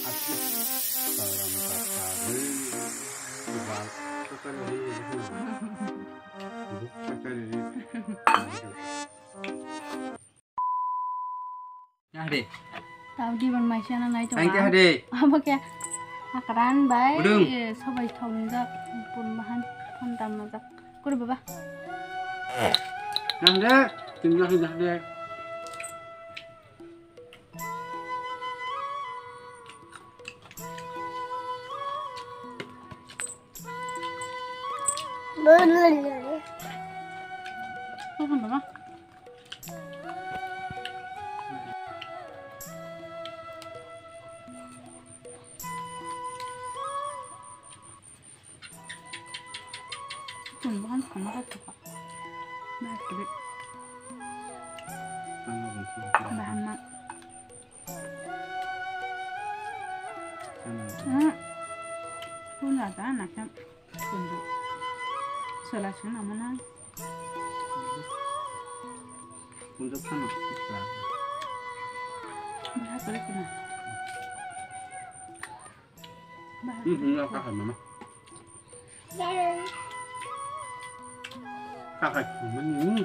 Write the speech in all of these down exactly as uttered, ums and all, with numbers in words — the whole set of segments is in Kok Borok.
Hade. Tau di ban mai sana nai to. Thank you, hade. Abo khe akran bai. Budung. Eh, sobai thongjak pun bahan pon tam najak. Kuri baba. Hade, tinggal hade. Chwng bohan thangma kha thokha. Bahan ma. Hmm. Pun ada anak kan. Kunju. Salah sih namanya. Kunju kan. Bahan boleh kena. Hmm, enggak, kakak mama. Kakak mama ni.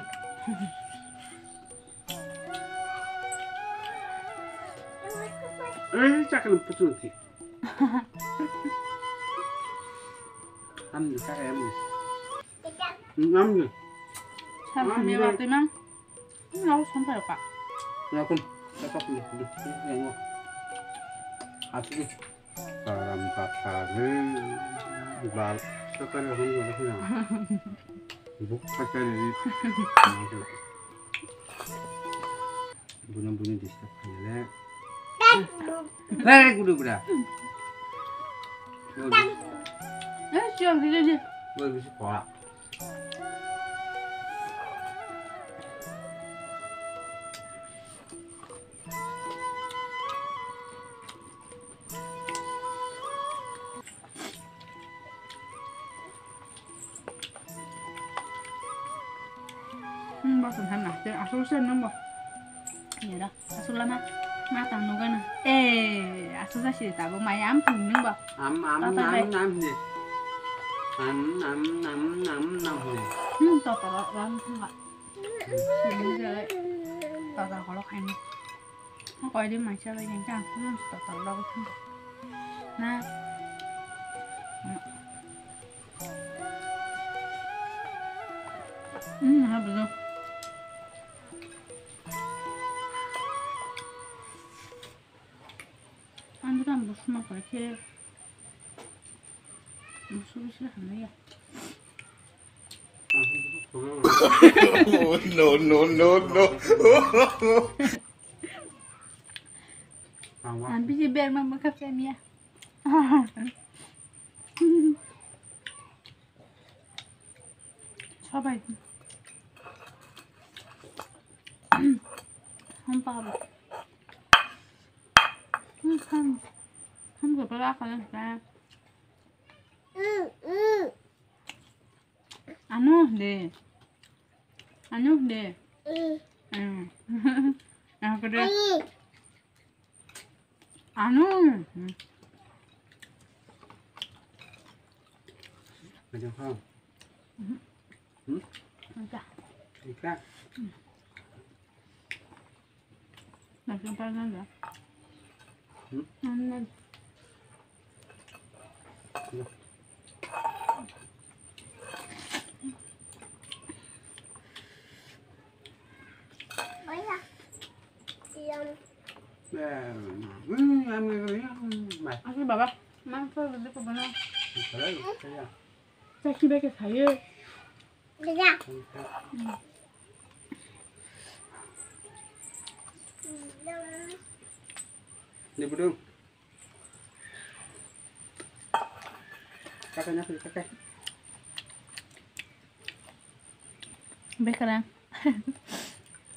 Eh, cakap lupa tuh nanti. Am, kakak am. Hmm, am. Salam, ya, Fatimah. Nang sampai apa? Ngakum, cocok nih, nih, nih, nih. Asli. Karam kata nih, bal, sekarang ini ada sih. Buk pakai di. Bunuh-bunuh disturb kali. Hei, kudu bra. Eh, siang sini aja. Gue bisa kolak. Hmm, baksa sana, asal sen nang ba. Iya dah. Aswk lama ma tang nugana. Eh, aswk jasi tabuk maya am tong nung ba. Am, am, Tata am, bai. Am, he. Am, am, am, am, am, he. Hmm, toto ro, ro, ro, ro. Sini jai. Toto ro, ro, khaini. Koi di mai cha bai jeng jang, hmm, toto ro, ro, ro. Na. Hmm, ha, bujo. Ang gram busuma paikhe busu bisi hamya. No, no, no, no. Ang bisi berma makhap samiya. Sabai. Hampa ba. Hmm, ham. Ham ko pala kala ka. Anu de. Anu de. Hmm. Anu ko de. Anu. Hmm. Macam kau. Hmm? Macam. Macam. Macam apa nanda? Hmm? Nanda. Ya. Asli baba, mangso rwdi ko bono. Chakhi bai khe sayo. Ni budung. Kakai na kakai. Bekerang.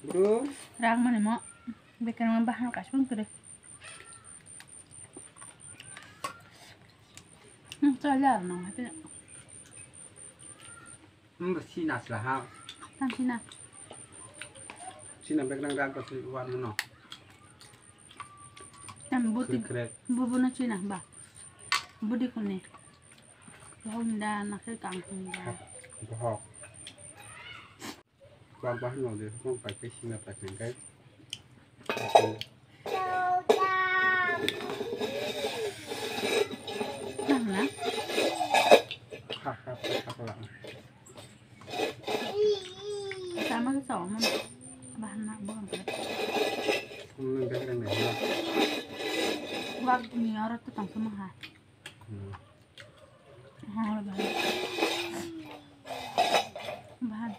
Bro. Rang mani mo. Bekerang bahar kasih pun kere. Hmm, soalnya orang nang hati. Hmm, sina sila ha. Tam sina. Sina bekerang rang kasih wan no. Buti, Sui krek. Bubuno china ba. Budi kuni. Bohok da, nakhe kang kuni da. Bohok. Bak bak no de, bak bak ke sina tak nang kai. Nang na? Ha ha ha ha. Sama ke sama mana? Bahan nak bukan ke? Nang dah kena ni. Wak ni orang tu tang sama ha. Hmm. Hor bahan. Bahan.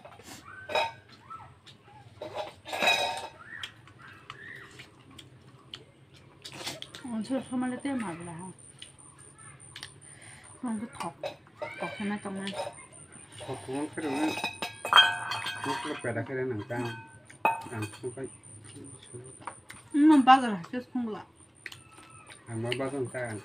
Ang sir somale te mabla ha. Ang ko thok. Thok sana tong na. Thok ko ang kere na. Mukle peda kere nang tang. Ang ko kai. Nang bazar ha ke sungla. Ang ma bazar ka ang.